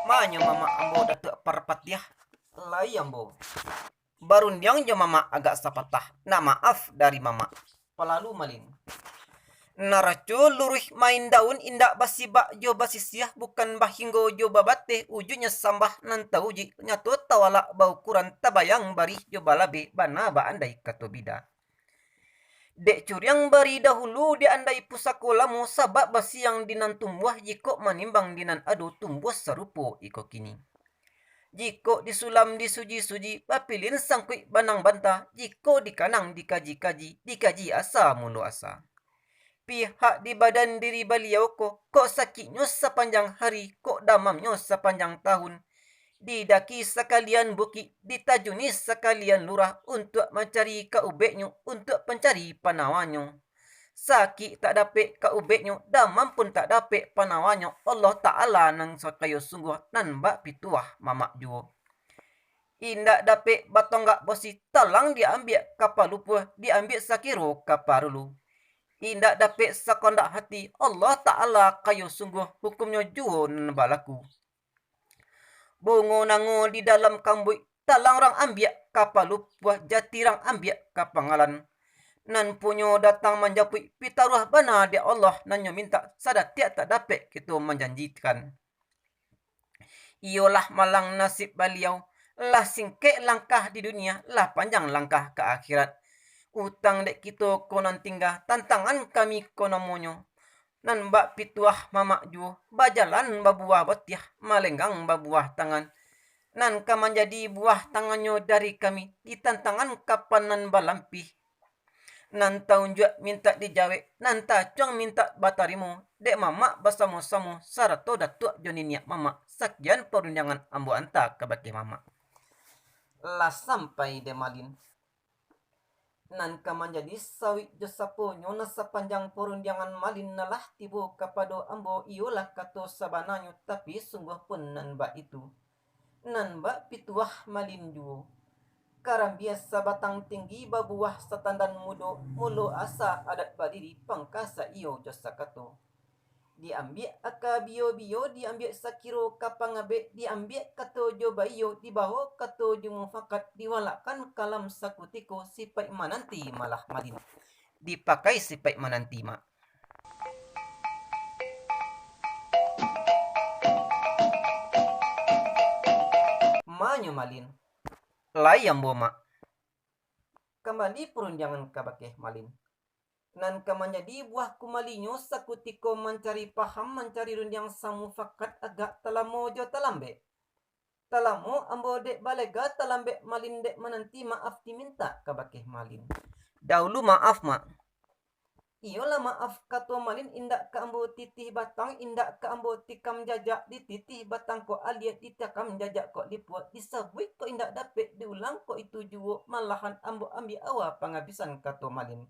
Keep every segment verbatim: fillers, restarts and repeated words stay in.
Manyo mamak ambo Datuak Parpatiah, lai ambo barundiang jo mamak agak sapatah, nak maaf dari mamak. Palalu malin. Naraco luruih main daun, indak basibak jo basisiah, bukan bahinggo jo babateh, ujuiknyo sambah nan taujuik, nyato tawalak baukuran, tabayang barih jo balabeh, bana baandai kato bida. Dek curiang bari dahulu, dek andai pusako lamo, sabab basiang di nan tumbuah, jikok manimbang di nan ado, tumbuah sarupo iko kini. Jikok disulam disuji-suji, bapilin sangkuik banang banta, jikok dikanang dikaji-kaji, dikaji asa mulo asa. Pihak di badan diri baliau ko, kok sakiknyo sapanjang hari, kok damamnyo sapanjang tahun, didaki sakalian bukik, ditajuni sakalian lurah, untuak mancari ka ubeknyo, untuak pancari panawanyo. Sakik tak dapek ka ubeknyo, damam pun tak dapek panawanyo, Allah Ta'ala nan sakayo sungguah, nan bak pituah mamak juo. Indak dapek batonggak bosi, talang diambiak ka palupuah, diambiak sakiro ka parulu. Indak dapek sakondak hati, Allah Ta'ala kayo sungguah, hukumnyo juo nan balaku. Bungo nango di dalam kambuik, talang rang ambiak ka palupuah, jati rang ambiak ka pangalan. Nan punyo datang manjapuik, pitaruah bana dek Allah nan nyo mintak, sadatiak tak dapek kito manjanjikan. Iyolah malang nasib baliau, lah singkek langkah di dunia, lah panjang langkah ka akhirat. Utang dek kito ko nan tingga, tantangan kami ko namonyo. Nan bak pituah mamak juo, bajalan babuah botiah, malenggang babuah tangan. Nan ka manjadi buah tangannyo dari kami, ditantangan kapan nan balampih. Nan taunjuak mintak dijawek, nan tacuang mintak batarimo, dek mamak basamo-samo, sarato datuak jo niniak mamak, sakian parundiangan ambo anta kabake mamak. Lah sampai dek malin. Nan ka manjadi sawik jo saponyo, nan sapanjang parundiangan malin nan lah tibo kapado ambo, iyolah kato sabananyo, tapi sungguah pun nan baitu. Nan bak pituah malin juo. Karambia sabatang tinggi, babuah satandan mudo, mulo asa adat badiri, pangka saiyo jo sakato. Diambiak aka biyo-biyo, diambiak sakiro ka pangabek, diambiak kato jo baiyo, dibawo kato jo mufakat, diwalakkan kalam sakutiko, sipaik mananti malah malin. Dipakai sipaik mananti, Mak. Manyo malin. Lai ambo, Mak. Kambali parundiangan kabake malin. Nan ka manjadi buah kumalinyo, sakutiko mancari paham, mancari rundiang samufakat, agak talamo jo talambek. Talamo ambo dek balega, talambek malin dek mananti, maaf dimintak kabake malin. Dahulu maaf, Mak. Iyolah maaf, kato malin, indak ka ambo titih batang, indak ka ambo tikam jajak, dititih batang kok alia, ditikam jajak kok lipuak, disabuik kok indak dapek, diulang kok itu juo, malahan ambo ambiak awa pangabisan, kato malin.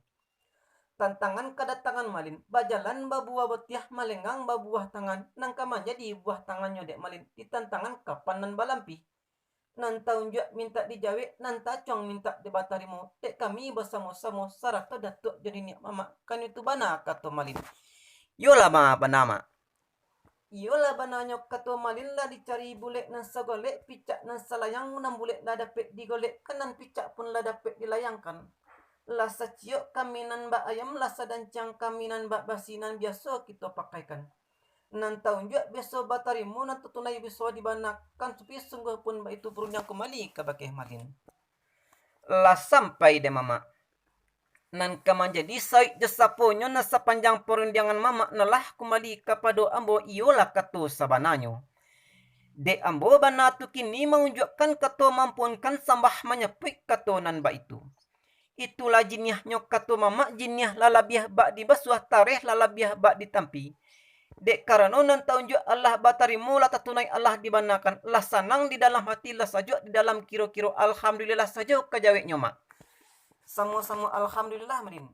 Tantangan kadatangan malin, bajalan babuah botiah, malenggang babuah tangan, nan ka manjadi buah tangannyo dek malin, ditantangan kapan nan balampih. Nan taunjuak mintak dijawek, nan tacuang mintak dibatarimo, dek kami basamo-samo, sarato datuak jo niniak mamak, kan itu bana, kato malin. Iyolah ma, bana, Mak. Iyolah bananyo, kato malin, lah dicari bulek nan sagolek, picak nan salayang, nan bulek lah dapek digolek, kan nan picak pun lah dapek dilayangkan. Lah saciok kami nan bak ayam, lah sadanciang kami nan bak basi, nan biaso kito pakaikan. Nan taunjuak biaso batarimo, nan tatunai biaso dibanakan, tapi sungguah pun baitu, parundiang kumbali kabake malin. Lah sampai dek mamak. Nan ka manjadi sawik jo saponyo, nan sapanjang parundiangan mamak nan lah kumbali kapado ambo, iyolah kato sabananyo. Dek ambo bana tu kini maunjuakkan kato, maampuankan sambah manyapuik kato nan baitu. Itulah jiniahnyo kato mamak, jiniah lah labiah bak dibasuah, tareh lah labiah bak ditampi. Dek karano nan taunjuak alah batarimo, lah tatunai alah dibanakan, lah sanang di dalam hati, lah sajuak di dalam kiro-kiro, alhamdulillah sajo ka jaweknyo, Mak. Samo-samo alhamdulillah, Malin.